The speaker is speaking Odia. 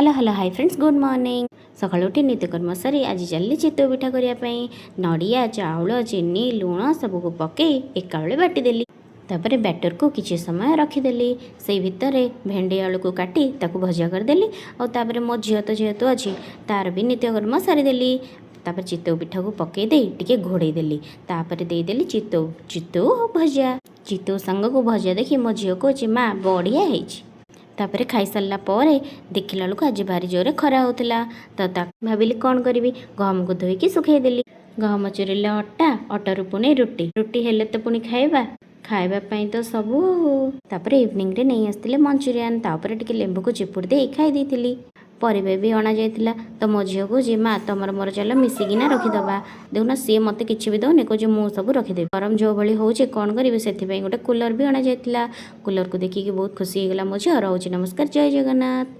Hello, hello, hi friends, good morning। ସକାଳୁ ଉଠି ନିତ୍ୟକର୍ମ ସାରି ଆଜି ଚାଲିଲି ଚିତଉ ପିଠା କରିବା ପାଇଁ। ନଡ଼ିଆ, ଚାଉଳ, ଚିନି, ଲୁଣ ସବୁକୁ ପକାଇ ଏକାବେଳେ ବାଟିଦେଲି। ତାପରେ ବ୍ୟାଟରକୁ କିଛି ସମୟ ରଖିଦେଲି। ସେଇ ଭିତରେ ଭେଣ୍ଡି ଆଳୁକୁ କାଟି ତାକୁ ଭଜା କରିଦେଲି। ଆଉ ତାପରେ ମୋ ଝିଅ ତ ଯେହେତୁ ଅଛି, ତାର ବି ନିତ୍ୟକର୍ମ ସାରିଦେଲି। ତାପରେ ଚିତଉ ପିଠାକୁ ପକାଇ ଦେଇ ଟିକେ ଘୋଡ଼େଇ ଦେଲି। ତାପରେ ଦେଇଦେଲି ଚିତଉ, ଚିତଉ ଆଉ ଭଜା। ଚିତଉ ସାଙ୍ଗକୁ ଭଜା ଦେଖି ମୋ ଝିଅ କହୁଛି, "ମା, ବଢ଼ିଆ ହେଇଛି।" ତାପରେ ଖାଇସାରିଲା ପରେ ଦେଖିଲା ବେଳକୁ ଆଜି ଭାରି ଜୋରରେ ଖରା ହେଉଥିଲା। ତ ତାକୁ ଭାବିଲି କ'ଣ କରିବି? ଗହମକୁ ଧୋଇକି ଶୁଖେଇଦେଲି। ଗହମ ଚୁରିଲେ ଅଟା, ଅଟାରୁ ପୁଣି ରୁଟି, ରୁଟି ହେଲେ ତ ପୁଣି ଖାଇବା। ଖାଇବା ପାଇଁ ତ ସବୁ। ତାପରେ ଇଭିନିଂରେ ନେଇ ଆସିଥିଲେ ମଞ୍ଚୁରିଆନ୍। ତାପରେ ଟିକେ ଲେମ୍ବୁକୁ ଚିପୁଡ଼ି ଦେଇ ଖାଇ ଦେଇଥିଲି। ପରିବା ବି ଅଣାଯାଇଥିଲା। ତ ମୋ ଝିଅ କହୁଛି, "ମା, ତମର ମୋର ଚାଲ ମିଶିକିନା ରଖିଦେବା। ଦେଖୁନ, ସିଏ ମୋତେ କିଛି ବି ଦେଉନି, କହୁଛି ମୁଁ ସବୁ ରଖିଦେବି।" ଗରମ ଯେଉଁ ଭଳି ହେଉଛି, କ'ଣ କରିବି? ସେଥିପାଇଁ ଗୋଟେ କୁଲର୍ ବି ଅଣାଯାଇଥିଲା। କୁଲର୍କୁ ଦେଖିକି ବହୁତ ଖୁସି ହେଇଗଲା ମୋ ଝିଅ। ରହୁଛି, ନମସ୍କାର, ଜୟ ଜଗନ୍ନାଥ।